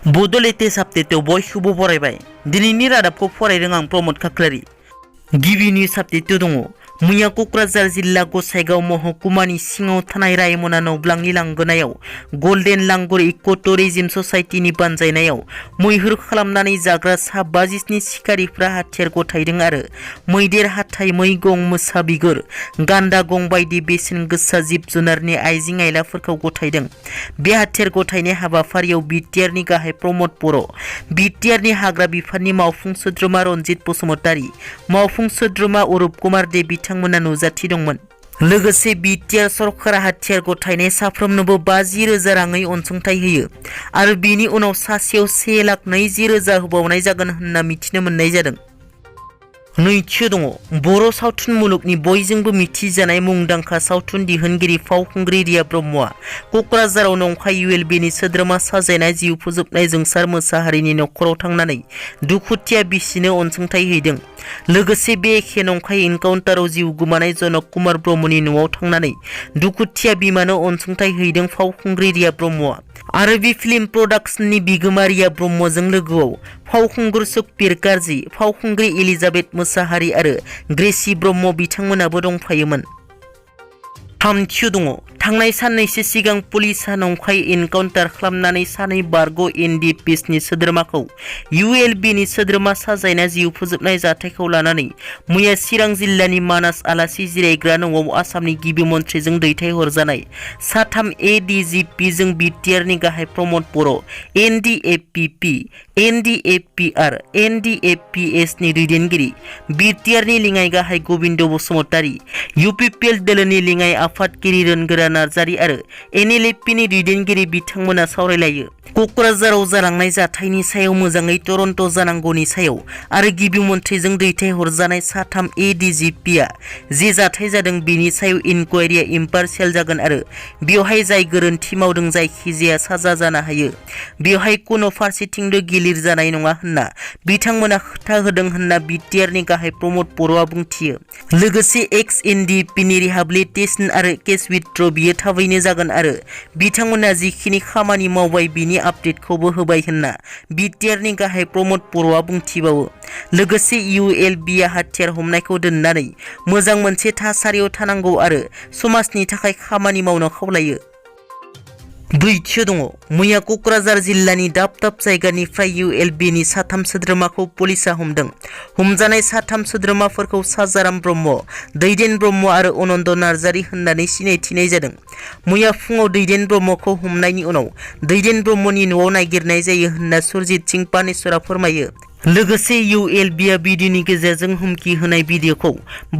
बड' लेटेस्ट आपडेटआव बयखौबो बरायबाय। दिनैनि रादाबखौ फरायदों आं प्रमद खाख्लारि। गिबि निउज आपडेटआव दङ। मैया क'क्राझार जिल्ला गसाइगाव महकुमानि सिङाव थानाय रायमना नौब्लांनि लांगोनायाव गल्डेन लांगुर इक' टुरिजिम ससाइटिनि बानजायनायाव मैहुर खालामनानै जाग्रा सा 57 सिखारिफ्रा हाथियार गथायदों आरो मैदेर हाथाइ, मै गं, मोसा बिगुर, गान्दा गं बायदि बेसेन गोसा जिब जुनारनि आइजें आइलाफोरखौ गथायदों। बे हाथियार गथायनाय हाबाफारियाव बिटिआरनि गाहाय प्रमद बर', बिटिआरनि हाग्रा बिफाननि मावफुं सोद्रोमा रनजित बसुमतारी, मावफुं सोद्रोमा अरुप कुमार दे बिथांमोना नुजाथि दंमोन। लोगोसे बिटिआर सरकारा हाथियार गथायनाय साफ्रोमनोबो 50,000 राङै अनसुंथाइ होयो आरो बिनि उनाव सासेयाव 1,20,000 होबावनाय जागोन होनना मिथिनो मोननाय जादों। नैथियाव दङ। बर' सावथुन मुलुगनि बयजोंबो मिथिजानाय मुंदांखा सावथुन दिहुनगिरि फावखुंग्रि रिया ब्रह्मआ क'क्राझाराव नंखाय ULBनि सोद्रोमा साजायना जिउ फोजोबनाय जोंसार मोसाहारिनि नखराव थांनानै दुखुथिया बिसिनो अनसुंथाइ हैदों। लोगोसे बे एखे नंखाय इनकाउन्टाराव जिउ गोमानाय जनक कुमार ब्रह्मनि न'आव थांनानै दुखुथिया बिमानो अनसुंथाइ हैदों फावखुंग्रि रिया ब्रह्मआ। आरो बे फिल्म प्रडाक्शननि बिगोमा रिया ब्रह्मजों लोगोआव फावखुंगुर सुखबीर गार्जी, फावखुंग्रि एलिजाबेथ मोसाहारि आरो ग्रेसि ब्रह्म बिथांमोनाबो दंफायोमोन। थामथियाव दङ। थांनाय साननैसो सिगां पुलिसआ नंखाय इनकाउन्टार खालामनानै सानै बारग' NDPSनि सोद्रोमाखौ ULBनि सोद्रोमा साजायना जिउ फोजोबनाय जाथायखौ लानानै मैया चिरां जिल्लानि मानास आलासि जिरायग्रा न'आव आसामनि गिबि मन्थ्रिजों दैथायहरजानाय साथाम ADGP जों बिटिआरनि गाहाय प्रमद बर', NDAPP, NDAPR, NDAPSनि दैदेनगिरि, बिटिआरनि लिङाइ गाहाय गबिन्द बसुमतारी, UPPL दोलोनि लिङाइ आफादगिरि रोनगोरा नार्जारी आरो NLFPनि दैदेनगिरि बिथांमोना सावरायलायो। क'क्राझाराव जालांनाय जाथायनि सायाव मोजाङै तदन्त जानांगौनि सायाव आरो गिबि मन्थ्रिजों दैथायहरजानाय साथाम ADGPआ जे जाथाय जादों बेनि सायाव इनकुवारिया इम्पार्शियेल जागोन आरो बेवहाय जाय गोरोन्थि मावदों जायखिजाया साजा जानो हायो। बेवहाय कुनु फारसेथिंबो गिलिर जानाय नङा होनना बिथांमोना खोथा होदों होनना बिटिआरनि गाहाय प्रमद बर'आ बुंथियो। लोगोसे एक्स NDPनि रिहाबिलिटेसन आरो केस विथड्र बियो थाबैनो जागोन आरो बिथांमोना जिखिनि खामानि मावबाय बिनि आपडेटखौबो होबाय होनना बिटिआरनि गाहाय प्रमद बर'आ बुंथिबावो। लोगोसे ULBआ हाथियार हमनायखौ दोननानै मोजां मोनसे थासारियाव थानांगौ आरो समाजनि थाखाय खामानि मावनो खावलायो। ब्रैथियाव दङ। मैया क'क्राझार जिल्लानि दाब दाब जायगानिफ्राय ULBनि साथाम सोद्रोमाखौ पुलिसआ हमदों। हमजानाय साथाम सोद्रोमाफोरखौ साजाराम ब्रह्म, दैदेन ब्रह्म आरो अनन्द नार्जारी होननानै सिनायथिनाय जादों। मैया फुङाव दैदेन ब्रह्मखौ हमनायनि उनाव दैदेन ब्रह्मनि न'आव नागिरनाय जायो होनना सुरजित सिं पानेश्वरा फोरमायो। लोगोसे ULBआ भिडिअनि गेजेरजों हुमखि होनाय भिडिअखौ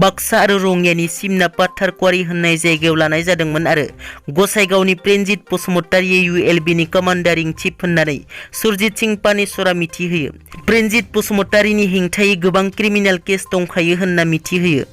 बाक्सा आरो रङियानि सिमना पाथारकुवारि होननाय जायगायाव लानाय जादोंमोन आरो गसाइगावनि प्रेनजित बसुमतारीया ULBनि कमान्डार इन चिफ होननानै सुरजित सिं पानेश्वरा मिथिहोयो। प्रेनजित बसुमतारीनि हेंथायै गोबां क्रिमिनेल केस दंखायो होनना मिथिहोयो।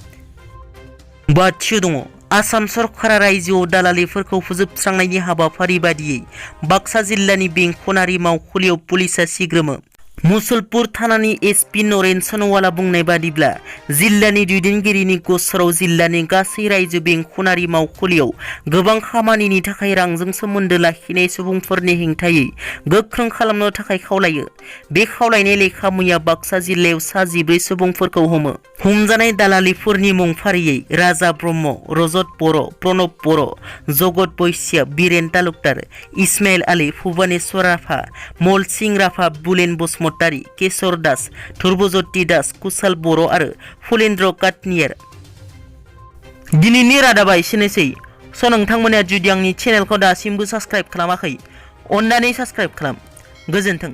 बाथियाव दङ। आसाम सरकारा रायजोआव दालालिफोरखौ फोजोबस्रांनायनि हाबाफारि बादियै बाक्सा जिल्लानि बेंखनारि मावखुलियाव पुलिसआ सिग्रोमो। मुसलपुर थानानि SP नरेन सनवाला बुंनाय बादिब्ला जिल्लानि दैदेनगिरिनि गसराव जिल्लानि गासै रायजो बेंखनारि मावखुलियाव गोबां खामानिनि थाखाय रांजों सोमोन्दो लाखिनाय सुबुंफोरनि हेंथायै गोख्रों खालामनो थाखाय खावलायो। बे खावलायनाय लेखा मैया बाक्सा जिल्लायाव सा 14 सुबुंफोरखौ हमो। हमजानाय दालालिफोरनि मुं फारियै राजा ब्रह्म, रजत बर', प्रणब बर', जगत बैश्य, बीरेन तालुकदार, इस्माइल आली, भुबनेश्वर राभा, मल सिं राभा, बुलेन बसुमतारी, केशर दास, ध्रुबज्योति दास, कुशाल बर' आरो फुलेन्द्र काटनियार। दिनैनि रादाबा एसेनोसै। नोंथांमोना जुदि आंनि चेनेलखौ दासिमबो साबस्क्राइब खालामाखै, अन्नानै साबस्क्राइब खालाम। गोजोन्थों।